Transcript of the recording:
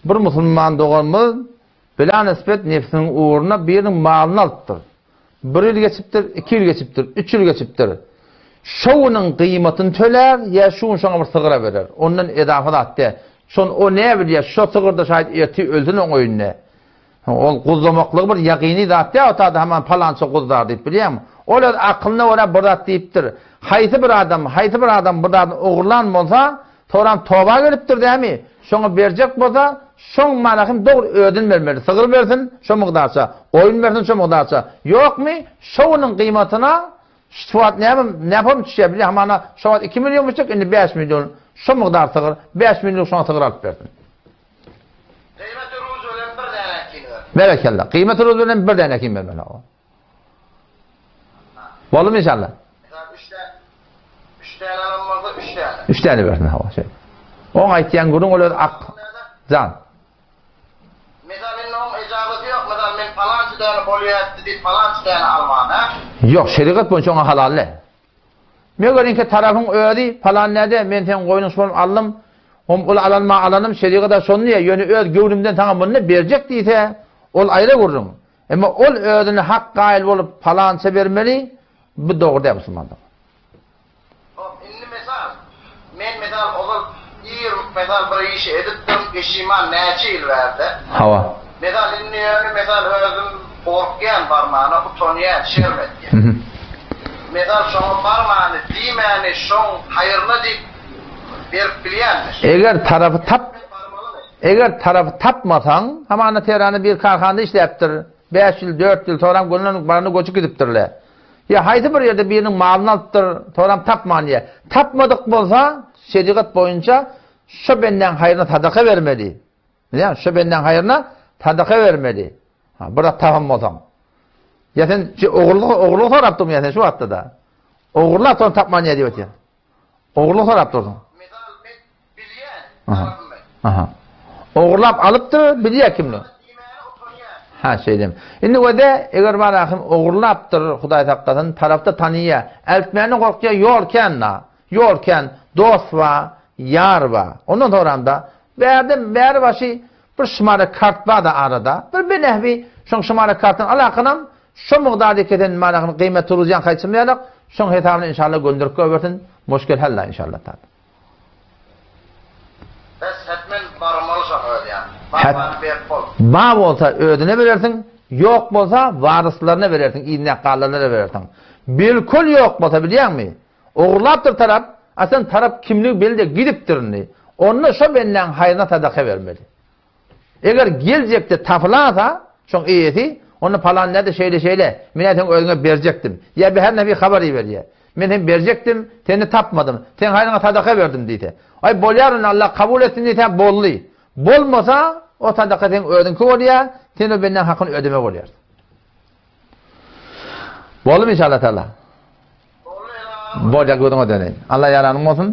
Bir musulman doganymyz bilanespet nebsiniň ugruna biriniň malyny alypdyr. Bir ýyl geçipdir, iki ýyl geçipdir, üç ýyl geçipdir. Şo günüň gyýmatyny tölär, ýa şu gün şoňa bir sygyra berer. Ondan edafa zat däl. Şony o näbilýär, şo sygyr-da şaýat ertir ölsün oň öýünde. Ol guzlamaklygy bir ýagyny zat däl, otada haman palança guzdar diýip bilýäňmi? Ol öz akylyna görä bir zat diýipdir. Haýsy bir adam, haýsy bir adam bir zadyny ogurlan bolsa, soram toba gelipdir dämi? Şoňa berjek bolsa, şoň mana hem dogry özüni bermeli. Sygyr bersin, şo mukdarça, goýun bersin, şo mukdarça. Ýokmy, şo günüň gyýmatyna şu wagt näme, näpom düşýär bilýäňmi? Hamana şo wagt iki million düşjek, indi bäş million, şo mukdar sygyr, bäş million şoňa sygyr alyp bersin. Gyýmaty ruz bilen bir däne ekin bermeli. Berekella. Gyýmaty ruz bilen bir däne ekin bermeli. Boldumy inşallah? Üç däne, üç däne alan bolsa üç däne. Üç däne bersin hawa şeýle. Oň aýtýan gürrüň ol öz ak jan. Mesal indi oň ejazaty ýok, mesal men palança däne bolýardy diýip palança däne alman, hä? Ýok, şerigat boýunça oňa halal däl. Meger inki tarapyň özi palan näde, men seň goýnuň şol aldym, hom ol alan ma alanym şerigada şony diýýär, ýöne öz göwnümden saňa muny berjek diýse, ol aýra gürrüň. Emma ol özüne hak gaýyl bolup palança bermeli, bu dogry däl musulmanlar. Hop, indi mesal, men mesal ozal ir mesal bir işi edipdim, peşiman näçe ýyl bärde. Hawa. Mesal indi ýöne mesal özüm gorkýan barmana, utanýan, şerm edýän. Mesal şoňa barmany, diýmäni şoň haýryna diýip berip bilýänmiş. Eger tarapy tap Eger tarapy tapmasaň, hamana Tehranda bir karhanada işläpdir, bäş ýyl, dört ýyl, soram gönden baranda göçüp gidipdirler. Ýa haýsy bir ýerde biriniň malyny alypdyr, soram tapman diýýär. Tapmadyk bolsa, şerigat boýunça şo bendäň haýryna sadaka bermeli. Bilýäňmi? Şo bendäň haýryna sadaka bermeli. Ha, bir zat tapan bolsaň. Ýa sen ogurlyk ogurlyk sorap durmy ýa sen şu wagtda-da? Ogurlap soň tapman diýýär diýip otyryn. Ogurlyk sorap dursuň. Mysal men bilýän tarapymy. Aha. Ogurlap alypdyr, bilýär kimni. Ha, şeýdem. Indi wede eger bar ahim ogurlapdyr, Hudaý saklasyn, tarapda tanyýar. Eltmäne gorkýar, ýol kän-da. Ýol kän, dost bar, ýar bar. Ondan soramda, bärde bäri başy bir şumara kart bar-da arada. Bir benehwi şoň şumara kartyny alakanam Şo mugdary kesen manasyny gyýmet turuzýan haýçym ýalak, şoň hesabyna inşallah gönderip goýbersin, muşkil halla inşallah taala. Bes hetmen barmaly şoň özi ýa. Barmany berip bol. Bar bolsa özüne berersiň, ýok bolsa waryslaryna berersiň, yzyndaky galanlara berersiň. Bilkul ýok bolsa bilýäňmi? Ogurlapdyr tarap, a sen tarap kimligi belli gidipdir indi. Onda şo bendäň haýryna sadaka bermeli. Eger geljekde tapylansa, şoň eýesi, onda palan näde şeýle-şeýle, men-ä seň özüňe berjekdim. Ýa bir her nähili habar iberýär. Men hem berjekdim, seni tapmadym. Seň haýryňa sadaka berdim diýse. Aý, bolýar onda, Allah kabul etsin diýse, boldy. Bolmasa, o sadaka seň özüňki bolýar, sen o bendäň hakyny ödeme bolýarsyň. Boldumy inşallah taala? Boldy, Bolýar, gözüňe döneýin. Allah ýaranyň bolsun.